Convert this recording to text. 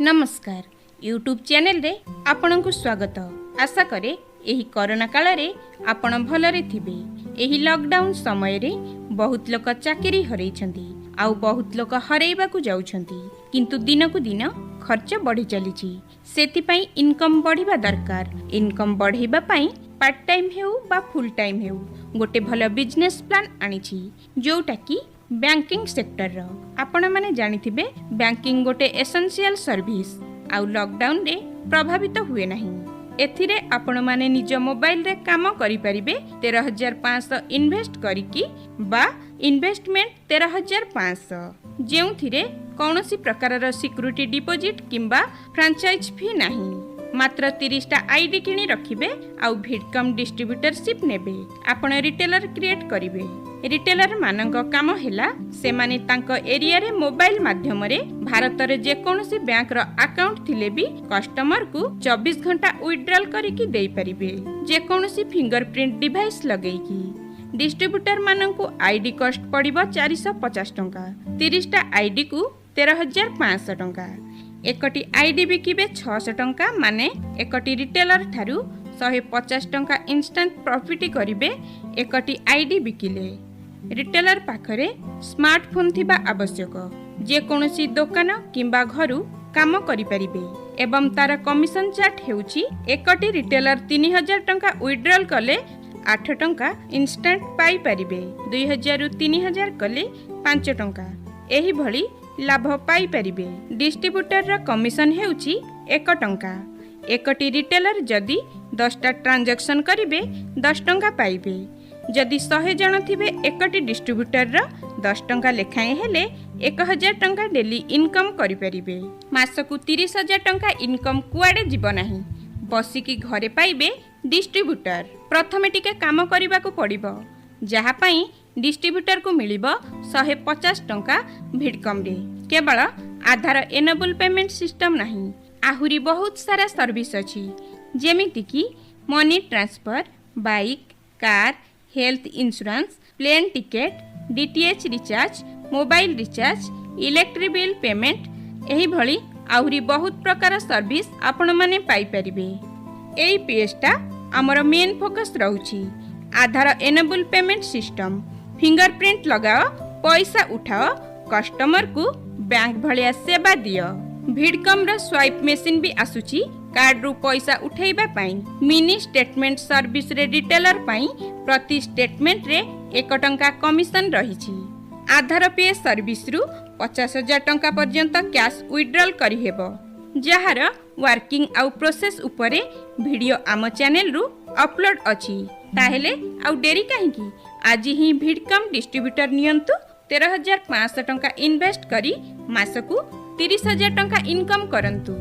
ନମସ୍କାର, ୟୁଟ୍ୟୁବ୍ ଚ୍ୟାନେଲରେ ଆପଣଙ୍କୁ ସ୍ୱାଗତ। ଆଶା କରେ ଏହି କରୋନା କାଳରେ ଆପଣ ଭଲରେ ଥିବେ। ଏହି ଲକଡାଉନ୍ ସମୟରେ ବହୁତ ଲୋକ ଚାକିରି ହରେଇଛନ୍ତି ଆଉ ବହୁତ ଲୋକ ହରେଇବାକୁ ଯାଉଛନ୍ତି। କିନ୍ତୁ ଦିନକୁ ଦିନ ଖର୍ଚ୍ଚ ବଢ଼ି ଚାଲିଛି, ସେଥିପାଇଁ ଇନକମ୍ ବଢ଼ିବା ଦରକାର। ଇନକମ୍ ବଢ଼େଇବା ପାଇଁ ପାର୍ଟ ଟାଇମ୍ ହେଉ ବା ଫୁଲ୍ ଟାଇମ୍ ହେଉ, ଗୋଟେ ଭଲ ବିଜନେସ୍ ପ୍ଲାନ୍ ଆଣିଛି, ଯୋଉଟାକି ବ୍ୟାଙ୍କିଂ ସେକ୍ଟରର। ଆପଣମାନେ ଜାଣିଥିବେ, ବ୍ୟାଙ୍କିଂ ଗୋଟେ ଏସେନ୍ସିଆଲ ସର୍ଭିସ୍ ଆଉ ଲକଡାଉନରେ ପ୍ରଭାବିତ ହୁଏ ନାହିଁ। ଏଥିରେ ଆପଣମାନେ ନିଜ ମୋବାଇଲରେ କାମ କରିପାରିବେ 13,500 ଇନଭେଷ୍ଟ କରିକି ବା ଇନଭେଷ୍ଟମେଣ୍ଟ 13,500, ଯେଉଁଥିରେ କୌଣସି ପ୍ରକାରର ସିକ୍ୟୁରିଟି ଡିପୋଜିଟ୍ କିମ୍ବା ଫ୍ରାଞ୍ଚାଇଜ୍ ଫି ନାହିଁ। ମାତ୍ର 30ଟା ଆଇଡି କିଣି ରଖିବେ ଆଉ ଭିଡକମ୍ ଡିଷ୍ଟ୍ରିବ୍ୟୁଟରସିପ୍ ନେବେ। ଆପଣ ରିଟେଲର କ୍ରିଏଟ୍ କରିବେ। ରିଟେଲର ମାନଙ୍କ କାମ ହେଲା, ସେମାନେ ତାଙ୍କ ଏରିଆରେ ମୋବାଇଲ ମାଧ୍ୟମରେ ଭାରତରେ ଯେକୌଣସି ବ୍ୟାଙ୍କର ଆକାଉଣ୍ଟ ଥିଲେ ବି କଷ୍ଟମରକୁ 24 ଘଣ୍ଟା ୱିଡ୍ରଲ୍ କରିକି ଦେଇପାରିବେ, ଯେକୌଣସି ଫିଙ୍ଗର ପ୍ରିଣ୍ଟ ଡିଭାଇସ୍ ଲଗେଇକି। ଡିଷ୍ଟ୍ରିବ୍ୟୁଟର ମାନଙ୍କୁ ଆଇଡି କଷ୍ଟ ପଡ଼ିବ 450 ଟଙ୍କା, 30ଟା ଆଇଡିକୁ 13,500 ଟଙ୍କା। ଏକଟି ଆଇଡି ବିକିବେ 600 ଟଙ୍କା, ମାନେ ଏକଟି ରିଟେଲର ଠାରୁ 150 ଟଙ୍କା ଇନଷ୍ଟାଣ୍ଟ ପ୍ରଫିଟ୍ କରିବେ ଏକଟି ଆଇଡି ବିକିଲେ। ରିଟେଲର ପାଖରେ ସ୍ମାର୍ଟଫୋନ୍ ଥିବା ଆବଶ୍ୟକ। ଯେକୌଣସି ଦୋକାନ କିମ୍ବା ଘରୁ କାମ କରିପାରିବେ ଏବଂ ତାର କମିଶନ ଚାର୍ଟ ହେଉଛି, ଏକଟି ରିଟେଲର 3000 ଟଙ୍କା ୱିଡ୍ରଲ୍ କଲେ 8 ଟଙ୍କା ଇନଷ୍ଟାଣ୍ଟ ପାଇପାରିବେ, 2000ରୁ 3000 କଲେ 5 ଟଙ୍କା, ଏହିଭଳି ଲାଭ ପାଇପାରିବେ। ଡିଷ୍ଟ୍ରିବ୍ୟୁଟରର କମିଶନ ହେଉଛି 1 ଟଙ୍କା। ଏକଟି ରିଟେଲର ଯଦି 10ଟା ଟ୍ରାଞ୍ଜାକ୍ସନ୍ କରିବେ, 10 ଟଙ୍କା ପାଇବେ। ଯଦି 100 ଜଣ ଥିବେ ଏକଟି ଡିଷ୍ଟ୍ରିବ୍ୟୁଟରର, 10 ଟଙ୍କା ଲେଖାଏଁ ହେଲେ 1000 ଟଙ୍କା ଡେଲି ଇନକମ୍ କରିପାରିବେ। ମାସକୁ 30,000 ଟଙ୍କା ଇନକମ୍ କୁଆଡ଼େ ଯିବ ନାହିଁ, ବସିକି ଘରେ ପାଇବେ ଡିଷ୍ଟ୍ରିବ୍ୟୁଟର। ପ୍ରଥମେ ଟିକେ କାମ କରିବାକୁ ପଡ଼ିବ, ଯାହା ପାଇଁ ଡିଷ୍ଟ୍ରିବ୍ୟୁଟରକୁ ମିଳିବ 150 ଟଙ୍କା ଭିଡକମ୍ରେ। କେବଳ ଆଧାର ଏନେବୁଲ୍ ପେମେଣ୍ଟ ସିଷ୍ଟମ୍ ନାହିଁ, ଆହୁରି ବହୁତ ସାରା ସର୍ଭିସ୍ ଅଛି, ଯେମିତିକି money transfer, bike, car, health insurance, plane ticket, DTH recharge, mobile recharge, electric bill payment, ଏହିଭଳି ଆହୁରି ବହୁତ ପ୍ରକାର ସର୍ଭିସ୍ ଆପଣମାନେ ପାଇପାରିବେ। ଏଇ ପେଜ୍ଟା ଆମର ମେନ୍ ଫୋକସ୍ ରହୁଛି ଆଧାର enable payment system. Finger print ଲଗାଅ, ପଇସା ଉଠାଅ, କଷ୍ଟମରକୁ ବ୍ୟାଙ୍କ ଭଳିଆ ସେବା ଦିଅ। ଭିଡକମ୍ର ସ୍ୱାଇପ୍ ମେସିନ୍ ବି ଆସୁଛି କାର୍ଡରୁ ପଇସା ଉଠାଇବା ପାଇଁ। ମିନି ଷ୍ଟେଟମେଣ୍ଟ ସର୍ଭିସରେ ରିଟେଲର ପାଇଁ ପ୍ରତି ଷ୍ଟେଟମେଣ୍ଟରେ 1 ଟଙ୍କା କମିଶନ ରହିଛି। ଆଧାର ପେ ସର୍ଭିସରୁ 50,000 ଟଙ୍କା ପର୍ଯ୍ୟନ୍ତ କ୍ୟାଶ୍ ୱିଡ୍ରଲ୍ କରିହେବ, ଯାହାର ୱାର୍କିଂ ଆଉ ପ୍ରୋସେସ୍ ଉପରେ ଭିଡ଼ିଓ ଆମ ଚ୍ୟାନେଲରୁ ଅପଲୋଡ୍ ଅଛି। ତାହେଲେ ଆଉ ଡେରି କାହିଁକି? ଆଜି ହିଁ ଭିଡକମ୍ ଡିଷ୍ଟ୍ରିବ୍ୟୁଟର ନିଅନ୍ତୁ, 13,500 ଟଙ୍କା ଇନଭେଷ୍ଟ କରି ମାସକୁ 30,000 ଟଙ୍କା ଇନକମ୍ କରନ୍ତୁ।